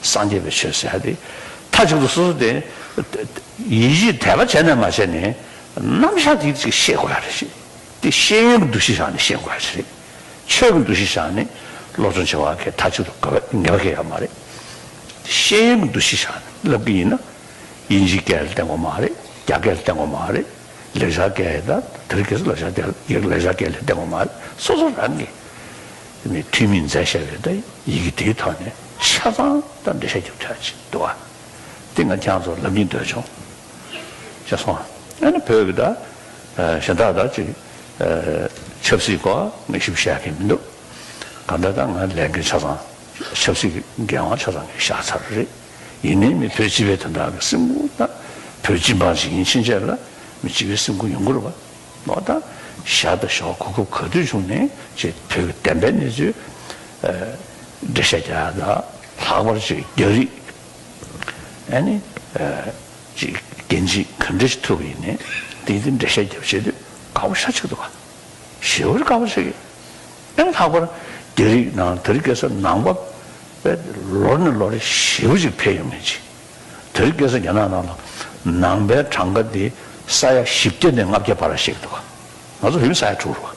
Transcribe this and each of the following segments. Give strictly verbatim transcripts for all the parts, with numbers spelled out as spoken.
སངས་རྒྱས་པའི་ཆོས་ཟེར་ཡ་དེ་མཐའ་གཅིག་ཏུ་སོ་སོ་དེ་ཡིད་ཆེས་དད་པ་བྱས་ནས་མ་བྱས་ནས་རྣམ་གཞག་དེ་ཅིག་ཤེས་དགོས་ཡ་རེད་ཤེས། དེ་ཤེས་ཡོན་གྱི་འདུ་ཤེས་བཞག་ནས་ཤེས་དགོས་ཡ་ཅིག་རེད། ཆོས་ཀྱི་འདུ་ཤེས་བཞག་ནས་སློབ་སྦྱོང་བྱེད་པ་གས་མཐའ་གཅིག་ཏུ་དགོས་པ་ངེས་པ་གས་ཡོད་མ་རེད། ཤེས་ཡོན་གྱི་འདུ་ཤེས་བཞག་ནས་བསླབ་ཀྱི་ཡིན་ན། དབྱིན་ཇིའི་སྐད་ལ་བརྟེན་དགོས་མ་རེད། རྒྱ་སྐད་ལ་བརྟེན་དགོས་མ་རེད། ལེགས་སྦྱར་སྐད་ད་དེ་རིང་ཁ་སང་ལེགས་སྦྱར་སྐད་ལེགས་སྦྱར་སྐད་ལ་བརྟེན་དགོས་མ་རེད། སོ་སོ་རང་གི་མི་ཐུན་མིན་མཛད་བཞག་པའི་ད་ཡི་གེ་དེའི་ཐོག་ནས་ཆ་ཚང་ད་འགྲེལ་བཤད་རྒྱབ་ཐུབ་ཡ་ཅིག་འདུག་བ། དེ་ང་ཁྱེད་ཚོ་ལབ་སྙིང་འདོད་བྱུང་། ཤེས་སོང་། ཨ་ནི་བོད་ཀྱི་ད་གཞན་དག་ད་ཅིག་ཆབ་སྲིད་སྐོར་ངས་ཞིབ་བཤད་མཁན་མི་འདུག་གང་ལྟར་ད་ང་ལས་འགན་ཆ་ཚང་ཆབ་སྲིད་ཀྱི་འགན་དབང་ཆ་ཚང་ངས་བཞག་ཚར་རེད། ཡིན་ནའི་མི་བོད་སྤྱི་པའི་དོན་དག་གི་སེམས་ཁུར་དང་བོད་སྤྱི་འབངས་ཤིག་ཡིན་ཕྱིན་ཆད་ལ་མི་སྤྱི་པའི་སེམས་ཁུར་ཡོང་གི་རེད་པ། ནོ་ད་ཞག་དང་ཞོགས་གོ་སྐབས་ག་དུས་བྱུང་ནས་ཅིག་བོད་ཀྱི་བདེན་པའི་གནས་ཚུལ་འགྲེལ་བཤད་རྒྱག་ཡ་དང་ལྷག་པར་ཅིག་རྒྱ་རིགས་ཨ་ནི་ཅིག་འགན་ཅིག་ག་འདྲ་ཞིག་ཐུག་ཡིན་ནའི་དེ་དེ་འགྲེལ་བཤད་རྒྱབ་བྱེད་དུས་དགའ་པོ་ཤ་ཆེ་འདུག་ག་ཞེ་པོ་དགའ་པོ་ཞིག་ཡིན། ཨེ་ལྷག་པར་རྒྱ་རིགས་ནང་དེ་རིང་ཁ་སང་ནང་པ་པའི་ལོ་ནས་ལོ་རེ་ཞེ་པོ་ཅིག་འཕེལ་ཡོང་མཁན་ཅིག་དེ་རིང་ཁ་སང་རྒྱ་ནག་ནང་ལ་ནང་པའི་གྲངས་ཀ་དེ་ས་ཡ་བཞི་བརྒྱ་ནས་ལྔ་བརྒྱ་བར་ཞིག་འདུག་ང་ཚོ་བོད་མི་ས་ཡ་དྲུག་རེད་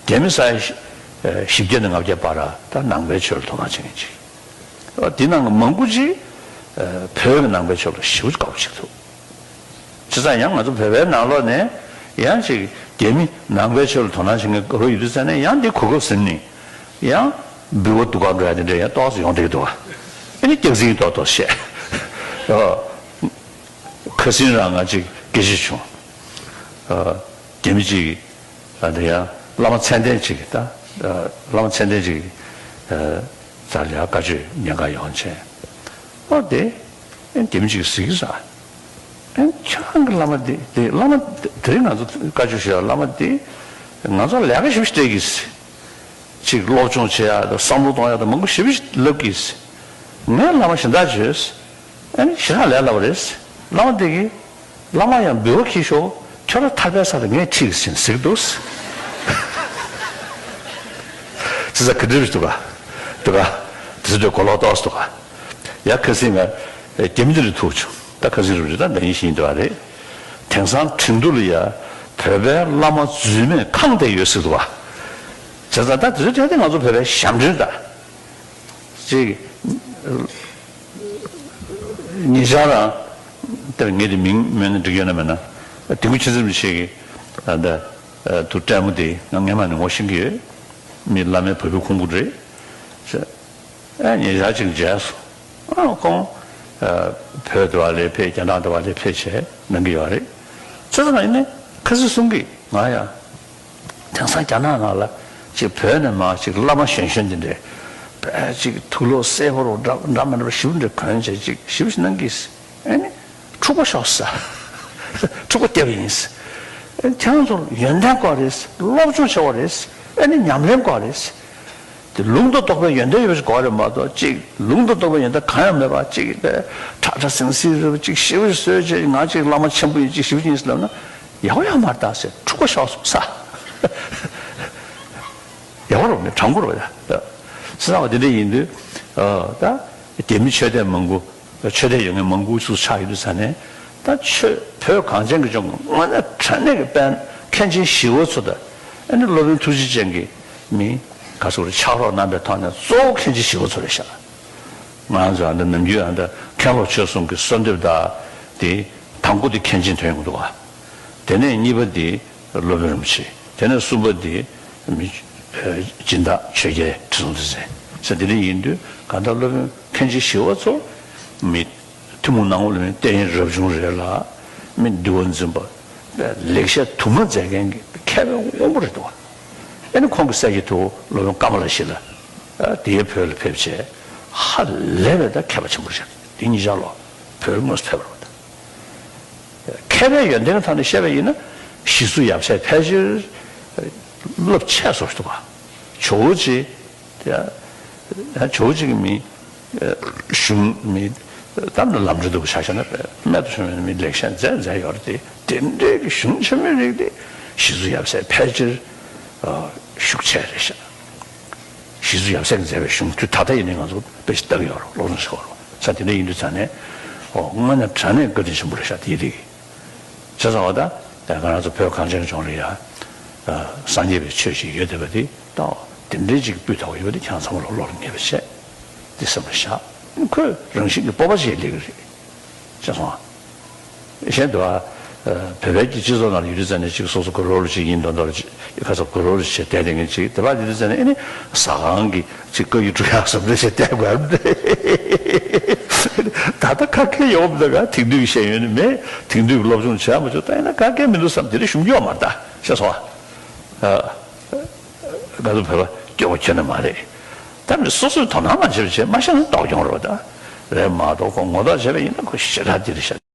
བ། རྒྱ་མི་ས་ཡ་བཞི་བརྒྱ་ནས་ལྔ་བརྒྱ་བར་ད་ནང་པའི་ཆོས་ལ་དོ་སྣང་བྱེད་མཁན་ཅིག་འདི་ནང་གི་མང་པོ་ཅིག་བོད་ཀྱི་ནང་པའི་ཆོས་ལ་ཞེ་པོ་དགའ་པོ་ཞིག་འདུག་བྱས་ཙང་ཡང་ང་ཚོ་བོད་པའི་ནང་ལོགས་ནས་ཡང་ཅིག་རྒྱ་མི་ནང་པའི་ཆོས་ལ་དོ་སྣང་བྱེད་མཁན་རོ་ཡོད་དུས་ཙང་ནས་ཡང་འདི་གོ་སྐབས་ཟིན་ནས་ཡང་འབུལ་བ་སྡུག་ག་འགྲོ་ཡ་དེ་འདྲ་ཡང་ཏོག་ཙམ་ཡོང་བསྡད་ཀྱི་འདུག་བ། ཨ་ནི་སྐྱག་རྫུན་ཏོག་ཏོག་བཤད། ཨོ། ཁ་སང་རང་ང་ཅིག་སྐད་ཆ་བྱུང་། ཨོ། རྒྱ་མི་ཅིག་ཨ་འདི་ཡང་བླ་མ་མཚན་ལྡན་ཅིག་ད་བླ་མ་མཚན་ལྡན་ཅིག་ད་ལ་ཡང་བཀའ་ཆོས་ཉན་ག་ཡོང་བྱས། ཨོ་དེ་ཨེ་རྒྱ་མི་ཅིག་གཟིགས་ས། ཨེ་ཁྱེད་རང་གི་བླ་མ་དེ་དེ་བླ་མ་དེ་རིང་ང་ཚོ་བཀའ་ཆོས་ཞུ་ཡ་བླ་མ་དེ་ང་ཚོ་ལས་ཀ་ཞིབ་ཞིབ་སྤྲད་ཀྱིས། ཅིག་སློབ་སྦྱོང་བྱེད་ཡ་དང་བསམ་བློ་གཏོང་ཡ་དང་མང་པོ་ཞེ་པོ་ཅིག་ལབ་ཀྱིས། ངས་བླ་མ་གཞན་དག་བྱོས། ཨ་ནི་ཞེ་དྲག་ལས་སླ་པོ་རེད། བླ་མ་དེ་གིས་བླ་མ་ཡང་འབུལ་བ་འཁྱེར་ཤོག་ཁྱོད་རང་ཐར་པའི་ས་ལ་ངས་ཁྲིད་ཀྱི་ཟིན་ཟེར་གྱི་འདུག་དེ་ས་ག་འདྲ་རེད་འདུག་ག་འདུག་ག་དེ་ས་དུས་གོ་ལོག་ཏོག་ཙམ་འདུག་ག་ཡ་ཁ་སང་ང་རྒྱ་མི་འདི་རུ་ཐུག་བྱུང་། ད་ཁ་སང་རུ་རེད། ད་ད་ཡིན་ཞིག་ཡིན་འདུག་ག་རེད། དེང་སང་ཁྲིན་ཏུ་ལ་ཡ་བོད་པའི་བླ་མ་རྫུན་མས་གང་བསྡད་ཡོད་ཟེར་འདུག་ག་བྱས་ཙང་ད་དེ་ཚོ་དེ་ང་ཚོ་བོད་པའི་ཞབས་འདྲེན་ད། ཅིག་ཉེ་ཆར་རང་དེར་ངས་དེ་མིང་སྨོས་ན་འགྲིག་ཡོད་ན་མེད་ན། དེང་གི་ཆུ་ཚོད་མི་ཤེས་གི་ཨ་ད་དུ་སྤྲད་མོ་དེ་ང་སྔན་མ་ནས་ངོ་ཤེས་ཀྱི་ཡོད། མི་བླ་མའི་བུ་བུ་ཁུང་བུ་རེད། ཨ་ཉེ་ཆར་ཅིག་མཇལ་སོང་། ཨ་ཁོང་ཨ་བོད་དུ་བ་ལས་ཕེབས་རྒྱ་ནག་དུ་བ་ལས་ཕེབས་བྱས་གནང་གི་ཡོད་རེད། ཚེ་ཚང་ཡིན་ནས་ཁ་སང་གསུང་གི་ང་ཡང་། དེང་སང་རྒྱ་ནག་ནང་ལ་ཅིག་བོད་ནས་མར་ཅིག་བླ་མ་གཞོན་གཞོན་འདི་འདྲས་བས་ཅིག་དུག་ལོག་སེར་པོ་རུ་འདྲ་འདྲ་མི་འདྲ་བ་ཞིབ་འདྲ་གོན་བྱས་ཅིག་ཞིབ་ཞིག་གནང་གིས། ཨ་ནི་འཁྲུག་པ་ཤོག་ས། འཁྲུག་པ་བརྒྱབ་ཡིན། ཨ་ནི་ཁྱེད་རང་ཚོར་ཡོན་ཏན་དགོས་རེད། སློབ་སྦྱོང་བྱེད་དགོས་རེད། ཨ་ནི་ཉམས་ལེན་དགོས་རེད། དེ་ལུང་དང་རྟོགས་པའི་ཡོན་ཏན་ཡོད་པ་ཞིག་དགོས་རེད་མ་གཏོགས་ཅིག་ལུང་དང་རྟོགས་པའི་ཡོན་ཏན་གང་ཡང་མེད་པ་ཅིག་དེ་ཁྲ་ཁྲ་ཟིང་ཟིང་རེད་པ་ཅིག་ཞིབ་ཞིབ་བཟོས་བྱས་ང་ཅིག་བླ་མ་ཆེན་པོ་ཡིན་ཅིག་ཞིབ་ཡིན་ཟེར་ལབ་ན། ཡག་པོ་ཡག་མ་རེད་ད་ཟེར་འཁྲུག་པ་ཤོར་སོང་ས། ཡག་པོ་རོགས་ནས་དྲང་པོ་རོགས་ཡ། སེམས་ཙམ་པ་དེ་འདྲ་ཡིན་དུས་ད་རྒྱ་མི་ཆོས་དད་མང་པོ་ཆོས་དད་ཡོད་མཁན་མང་པོ་ཚུར་ཆགས་ཡོད་དུས་ས་ནས་ད་ཆོས་བོད་གངས་ཅན་གྱི་ལྗོངས་ཀྱི་དངོས་གནས་དྲང་གནས་ཀྱི་དཔལ་མཁན་ཆེན་ཞི་བ་འཚོ་དང་ཨ་ནི་སློབ་དཔོན་ཐུགས་རྗེ་ཅན་གྱི་མི་ག་ཚོད་རེ་ཕྱག་རོགས་གནང་པའི་ཐོག་ནས་གཙོ་བོ་མཁན་ཆེན་ཞི་བ་འཚོ་རེད་ཤག་ང་ཚོ་ཨ་ནི་ནམ་རྒྱུན་ཨ་ནི་མཁན་སློབ་ཆོས་གསུམ་གྱི་གསོལ་འདེབས་དང་དེ་དང་པོ་དེ་མཁན་ཆེན་ཐོན་ཡོང་གི་འདུག་ག་དེ་ནས་གཉིས་པ་དེ་སློབ་དཔོན་རིན་པོ་ཆེ། དེ་ནས་གསུམ་པ་དེ་མི་སྦྱིན་བདག་ཆོས་རྒྱལ་ཁྲི་སྲོང་ལྡེ་བཙན་ཟེར་དེ་འདྲ་ཡིན་དུས་གང་ལྟར་སློབ་དཔོན་མཁན་ཆེན་ཞི་བ་འཚོ་མི་ཐུན་མོང་སྣང་ངོ་ལ་མི་བསྟན་རབ་བྱུང་རེད་ལ། མི་འདུལ་བ་འཛིན་པ་ལེགས་བཤད་དུ་མ་མཛད་མཁན་གྱི་མཁས་པའི་དབང་པོ་རེད་འདུག་ཨ་ནི་ཁོང་གི་སྲས་ཀྱི་ཐུ་བོ་སློབ་དཔོན་ཀ་མ་ལ་ཤཱི་ལ་དེའི་བོད་ལ་ཕེབས་བྱས་ཧ་ལས་པའི་ད་མཁས་པ་ཆེན་པོ་རེད། དེ་གཉིས་ཆར་ལོ་བོད་དངོས་སུ་ཕེབས་པ་རེད། མཁས་པའི་ཡོན་ཏན་གྱི་ཐོག་ནས་བཤད་པ་ཡིན་ན་གཞི་གཙོ་ཡབ་སྲས་ཕལ་ཆེར་རླབས་ཆེ་སོགས་ཤིག་འདུག་ག་ཇོ་བོ་རྗེ། ཇོ་བོ་རྗེ་གི་མི་གཞུང་མི་ད་ལམ་འགྲོ་འདུག་ཆ་བཞག་ན་རྨད་དུ་བྱུང་བའི་མི་ལེགས་བཤད་མཛད་མཛད་ཡོད་རེད་དེ། དེ་འདྲའི་གི་གཞུང་ཆེན་མོའི་རིགས་དེ་གཞི་གཙོ་ཡབ་སྲས་ཕལ་ཆེར་ཤུགས་ཆེ་རེད་ཤག་རྗེ་བཙུན་ཡབ་སྲས་ཀྱིས་མཛད་པའི་གཞུང་དུས་ད་ལྟ་ཡིན་ནའི་ང་ཚོ་དཔེ་ཞིག་ལྟ་གི་ཡོད་རེད། སློབ་སྦྱོང་བྱེད་དགོས་རེད། ས་དེ་འདྲ་ཡིན་དུས་ཙང་ནས་ཨོ་དངོས་གནས་དྲང་གནས་བཀའ་དྲིན་ཆེན་པོ་རེད་ཤག་དེ་ཡི་རིགས་བྱས་ཙང་བ་ད་ད་ང་རང་ཚོ་བོད་གངས་ཅན་ལྗོངས་ལ་ཡ་སངས་རྒྱས་པའི་ཆོས་ཅིག་ཡོད་བསྡད་པ་དེ་ད་དེ་འདྲའི་ཅིག་སྤུས་དག་པོ་ཡོད་པ་དེ་ཁྱེད་རང་ཚང་མ་ལ་བློ་ལ་ངེས་པ་བྱས་དེ་སེམས་ལ་བཞག་ཁོས་རང་བཞིན་གྱི་སྤོབས་པ་ཞིག་སླེབས་ཀྱི་རེད། ཤེས་སོང་ཨ། གཞན་དུ་ཨ། བོད་པའི་གི་སྤྱི་ཚོགས་ནང་ལ་ཡོད་དུས་ཙང་ནས་ཅིག་སོ་སོ་གུ་རུ་ལོ་ཅིག་ཡིན་མདོག་མདོག་ཅིག་ཁ་ཚ་གུ་རུ་ལོ་ཅིག་བྱས་བསྡད་དེ་ངས་ཅིག་དེ་བ་ཡོད་དུས་ཙང་ནས་ཨེ་ནི་ཟ་ཁང་གི་ཅིག་བཀའ་ཡིག་སྒྲུབ་ཡག་བཟོ་འདྲ་བྱས་བསྡད་དགོས་རེད། ད་ལྟ་ཁ་སྐད་ཡོང་མི་འདུག་ག་དེང་དུས་ཀྱི་ཤེས་ཡོན་ནི་མེད། དེང་དུས་ཀྱི་སློབ་སྦྱོང་བྱས་མ་བྱུང་ད་ཡིན་ན་ཁ་སྐད་མི་འདུག་བསམ་དེ་རིགས་ཞུམ་རྒྱུ་ཡོད་མ་རེད་ད་ཤེས་སོང་ཨ། ང་ཚོ་བོད་པ་སྐྱོ་པོ་ཁྱོན་ནས་མ་རེད། ད་མི་སོ་སོས་དོ་སྣང་མ་བྱེད་པ་བྱས་མ་ཤེས་ན་ལྟོགས་ཀྱང་རེད་པ་ད། རེད་མ་གཏོགས་ཁོ་ངོ་ཐག་བྱས་པ་ཡིན་ན་ཁོ་ཞེ་དྲག་འདི་རེད་ཤག